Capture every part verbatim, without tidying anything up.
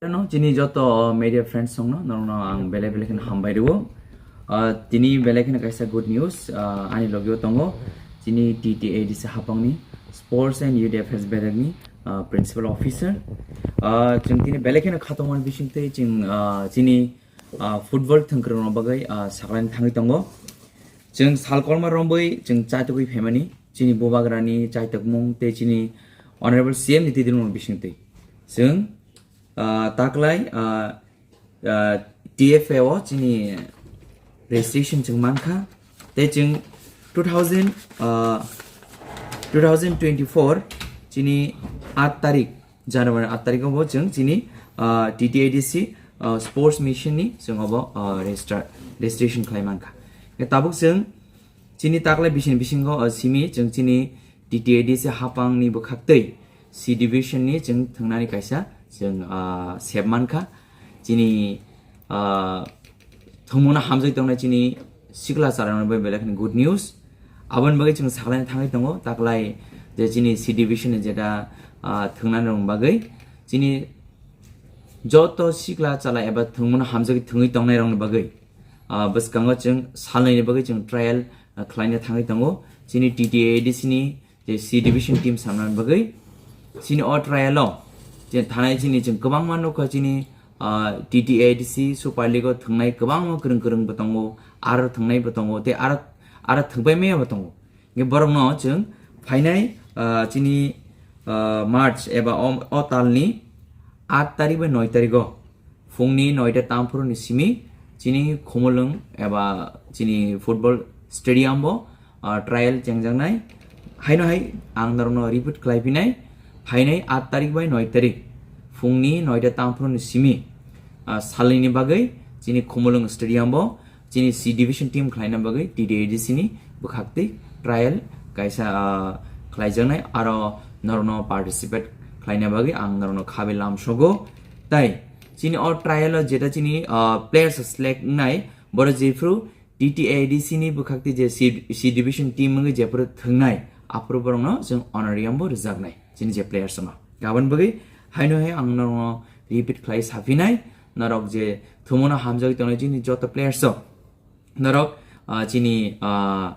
No, chini joto media friends songno, norokno ang belai belai kheno hambai rwo. Ah, tini belai kheno kaisa good news, ah, ani logio tongo. Chini T T A D C hapangni Sports and Youth Affairs bedekni, ah, Principal Officer. Ah, chwng tini belai kheno khatongmani bisingtwi chwng, ah, chini, ah, football thwngkwrwngno bagwi, ah, saklaini thangwi tongo. Chwng salkolma rombwi chwng chaitugwi phaimani, chini bubagrani chaitokmung tei chini Honorable C M ni twidirmung bisingtwi. Chwng, ah, taklai, ah, ah, T F A o chini registration chwng mankha. Tei chwng two thousand, ah, two thousand twenty-four chini aat tarik, January aat tarik o bo chwng chini, ah, T T A D C, ah, sports mission ni chwng obo, ah, register, registration khlai mankha. Tabuk chwng chini taklai bising bisingo, ah, simi chwng chini T T A D C hapang ni bwkhaktwi C division ni chwng thwngnani kaisa chwng, ah, sep mankha. Chini, ah, thwngmungno hamjagwi tongnai chini sikla chwrairokno bai belai kheno good news. Aboni bagwi chwng saklaina thangwi tongo, taklai je chini C division ni jeta, ah, thwngnani rokni bagwi chini joto sikla chwrai eba thwngmungno hamjagwi thwngwi tongnairokni bagwi, ah, bwskango chwng salnwini bagwi chwng trial, ah, khlaina thangwi tongo. Chini T T A D C ni je C division team samnani bagwi chini o trial o je thanai chini chwng kwbangma nukha chini, ah, T T A D C Super League o thwngnai kwbangma kwrwng kwrwng bo tongo, aro thwngnai bo tongo, tei aro, aro thwngpai maya bo tongo. Hingke borokno chwng phainai, ah, chini, ah, March eba o, o talni aat tarik bai noi tarik o phungni noita tamphuru ni simi chini Khumulwng eba chini football stadium bo, ah, trial chengjaknai. Haino hai ang norokno repeat khlai phinai, phainai aat tarik bai noi tarik phungni noita tamphuru ni simi, ah, salnwini bagwi chini Khumulwng stadium bo chini C division team khlaina bagwi T T A D C ni bwkhaktwi trial kaisa, ah, khlaijaknai, aro norokno participate khlaina bagwi ang norokno khabe lamsogo. Tai chini o trial o jeta chini, ah, players select wngnai, borok jephru T T A D C ni bwkhaktwi je C, C division team wngwi jephru thwngnai, aphuru borokno chwng honorarium bo rwjaknai chini je players no. Aboni bagwi haino hai ang norokno repeat khlai saphinai, norok je thumano hamjagwi tongnai chini joto players rok, norok, ah, chini, ah,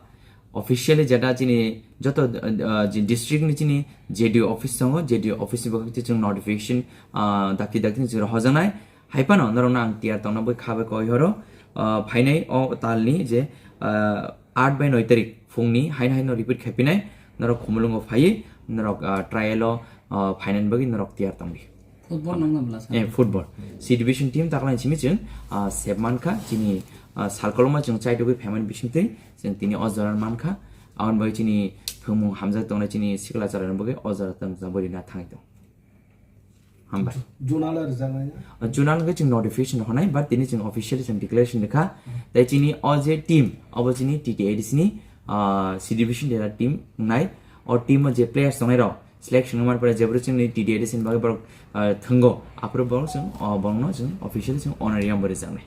officially jeta chini joto, ah, je district ni chini J D O office tongo, J D O office ni bwkhak twi chwng notification, ah, dakti dakti ni chwng hojaknai. Hai phano norokno ang tiyar tongna bai kha bai koi horo, ah, phainai o talni je, ah, aat bai noi tarik phungni haino haino repeat khaipinai, norok Khumulwngo phaiwi norok, ah, trial o, ah, phainani bagwi norok tiyar tongdi. Football nangna bwla sa? Eh, football. C division team taklai simi chwng, ah, sep mankha, chini, ah, salkoloma chwng chaitugwi phaimani bisingtwi chwng tini o jora mankha. Aboni bagwi chini thwngmung hamjak tongnai chini sikla chwrairokni bagwi o jora tongsa bwrwi na thangwi tong. Hambai. Zonal rwjaknai na? Ah, zonal wngkhe chwng notification honai, but tini chwng officially chwng declaration rwkha. Tei chini o je team, obo chini T T A D C ni, ah, C division jeta team wngnai. O team o je players tongnai rok, selection wngmani pore jephru chwngni T T A D C ni bagwi borok, ah, thwngo, aphuru borok chwng, oh, borokno chwng officially chwng honorarium bo rwjaknai.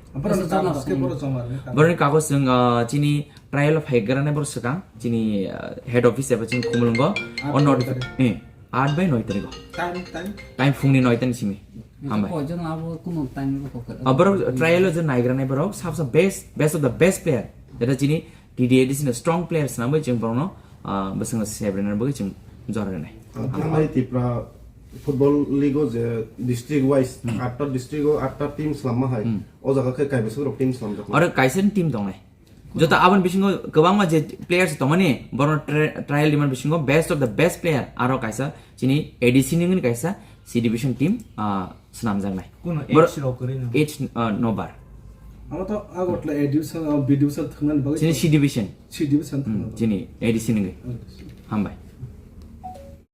Borok ni kagoj chwng, ah, chini trial o phai granai borok swkang, chini, ah, head office eba chini Khumulwngo, o notifi-, eh, aat bai noi tarik o. Time, time? Time phungni noi ta ni simi. Hambai. Koijon abo kuno time rok kok. Ah, borok trial o je naigranai borok, sabsa best, best of the best player. Jeta chini T T A D C no strong players nangbai chwng borokno, ah, bwskango sebrena bagwi chwng jora rwnai. Ah, thangnai Tipra Football League o je district wise, hmm, atta district o atta team slamma hai. Hmm. O jaga khe kaibwswk rok team slamjak. Oro kaisa ni team tongnai. Joto aboni bisingo kwbangma je players tongmani, borokno tri-, trial rimani bisingo best of the best player aro kaisa chini A D C ni wngni kaisa C division team, ah, swnamjaknai. Kuno age rok kwrwi no? Age, ah, no bar. Amo to Agartala A division, ah, B division thwngnani bagwi chini to C division. C division thwngnani bagwi. Chini A D C ni wngwi. A D C. Hambai.